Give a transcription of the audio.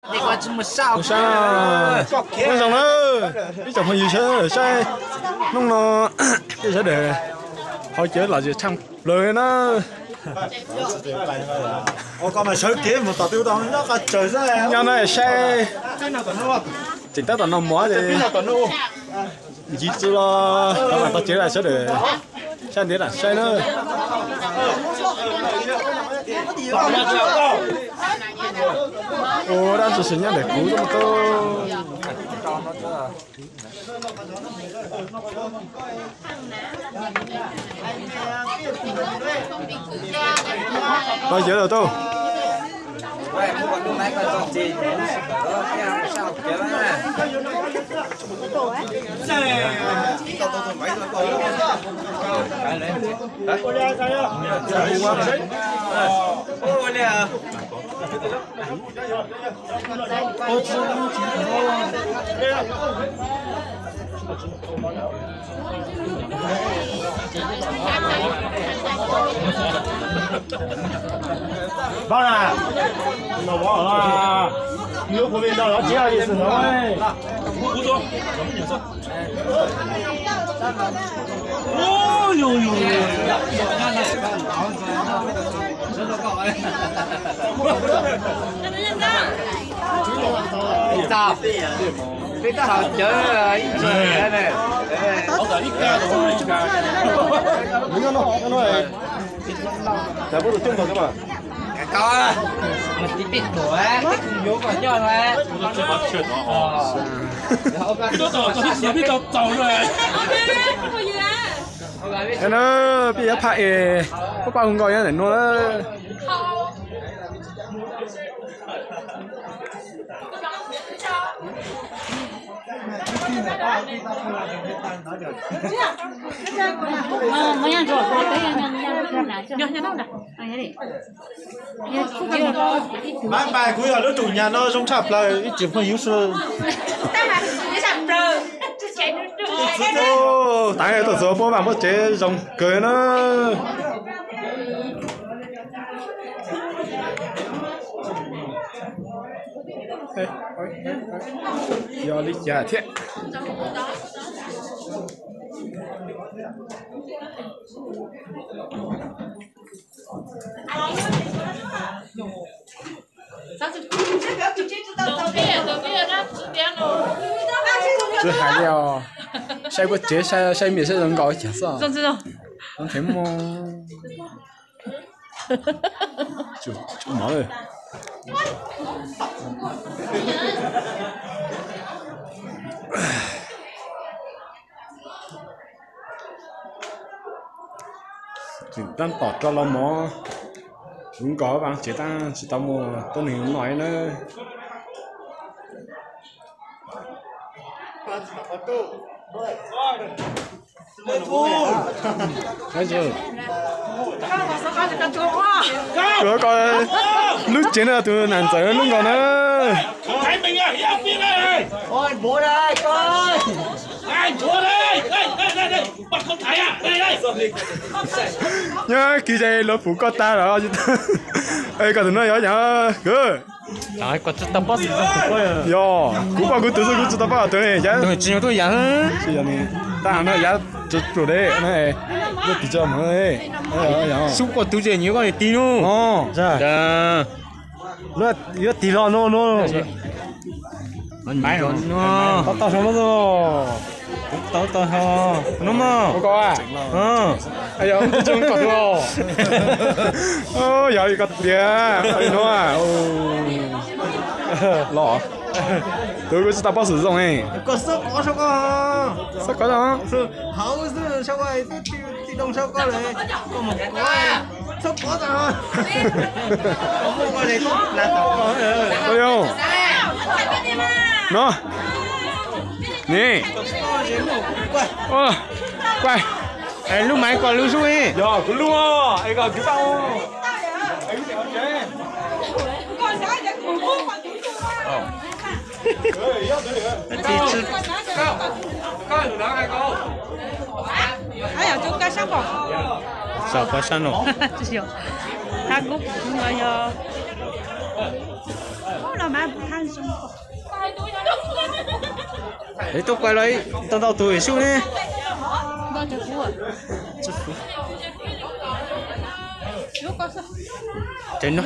Ua zoo na, ib tsoom phooj ywg sawv daws saib, hnub no peb sawv daws ho cawv lom zem tshaj plaws na. Nyob no saib, tseem tab tom noj mov ces ncig txwv los tau mam tau cev lawm sawv daws sab ntiav lam saib na. Ua dab tsi tsis nyob ntawm kuv tuaj. Tau cev lawm tau. Peb tab tom cawv ib txhia ne. Tau, mas tib peb tuam, peb kuj yuav kom nyob no. Peb yuav phaj es, pab pab hu nkaus nyob ntawm nuav. Pab pab, kuv yog lub tus nyam no zoo tshaj plaws ib tsoom phooj ywg sawv daws. Tav tuaj txog puab vaj puab tsev zoo kawg na. Yog li cas thiab? Tsis hais li os, saib puab tsev saib miam saib zoo nkaus cas xwb. Zoo nkaus. Tseem tab tom rau los mov, kuv nkaus vaj tsev tab tsis tau muaj tuab neeg noj na. Kuv ko lub tsev no tus nam ntxawm lub nkaus na. Nyob kiv ces luag pum koj tag lawm. Koj tus no yog yam, yog kuv poj kuv twv xwb, kuv tsis tau pab twv ne. Tsis yog ne, tab no yav tsuas tsuas de, tus tsis mov. Sub koj twv ces nyiam koj tig no. Yuav tig los no no. Tau tau no, tau tau no mas. Yog, yog li koj tias li no los, twv kuv tsis tau paub xwm zoo. Xav kov zoo. No, ni, kuaj, lub maiv koj lub sub. Yog kuv lub, es koj kwv paj. Saum koj sab no. Hab kub yog, kub Tuaj pais los ntau ntau tus xwb ne. Ces no,